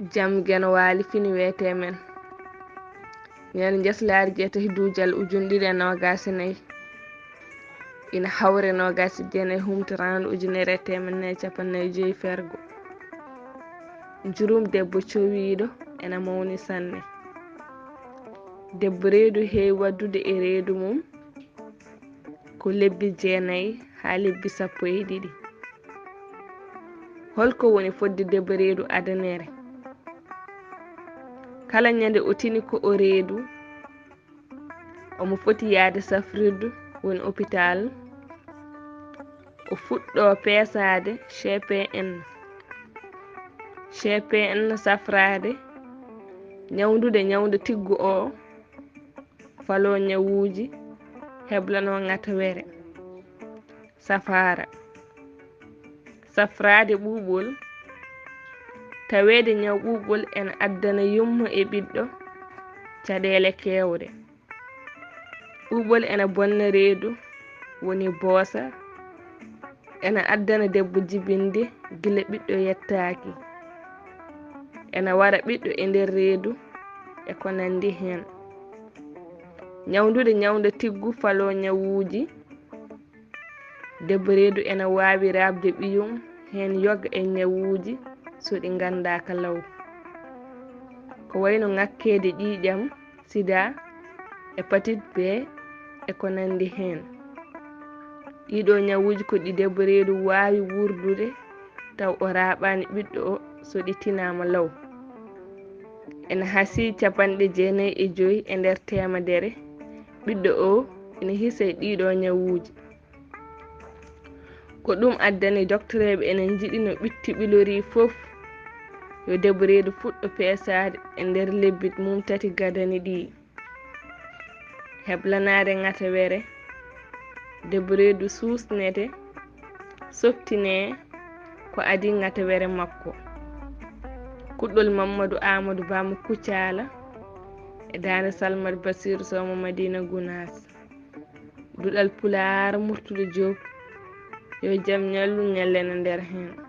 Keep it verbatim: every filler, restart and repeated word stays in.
Jam Geno Waali fini weetee men. Ñande njaslaari jeetati duujal ujunɗiɗi e noogaas e nayi, ina hawre noogaas e jeenayi humtaraandu ujunere e teemedde nayi e cappanɗe nayi e joyi fergo. Njurum debbo cowiiɗo ena mawni sanne. Debbo reedu heewi waɗdude e reedu mum ko lebbi jeenayi haa lebbi sappo e ɗiɗi. Holko woni fodde debbo reedu adanere? Kala ñande o tini ko o reedu, omo foti yahde safrirdu, woni hôpital, o fuɗɗo peesaade C P N. C P N safraade, ñawndude ñawde tiggu o, falo ñawuuji, heblano ŋatawere, safaara. Safraade ɓuuɓol, taweede ñaw ɓuuɓol ena addana yumma e ɓiɗɗo caɗeele keewɗe. Ɓuuɓol ena bonna reedu, woni boosa, ena addana debbo jibinde gila ɓiɗɗo yettaaki, ena wara ɓiɗɗo e nder reedu, e ko nanndi heen. Ñawndude ñawnde tiggu falo ñawuuji, debbo reedu ena waawi raɓde ɓiyum heen yoga e ñawuuji so ɗi nganndaaka law. Ko wayno ŋakkeede ƴiiƴam, sida, hepatite B, e ko nanndi heen. Ɗiiɗo ñawuuji ko ɗi debbo reedu waawi wuurdude taw o raɓaani ɓiɗɗo o so ɗi tinaama law. Ena hasii cappanɗe jeenayi e joyi e nder teemedere ɓiɗɗo o ene hisa e ɗiiɗo ñawuuji. Ko ɗum addani doktoreeɓe ene njiɗi no ɓitti ɓilori fof yo debbo reedu fuɗɗo peesaade e nder lebbi mum tati gadani ɗi. Heblanaade ŋatawere, debbo reedu suusnete, softine ko adii ŋatawere makko. Kuɗɗol Mammadu Aamadu Ba mo Kucala e daande Salmat Basiiru Sow mo Madiina Gunaas. Duɗal Pulaar Murtuɗo Joob, yo jam ñallu ñallana nder heen.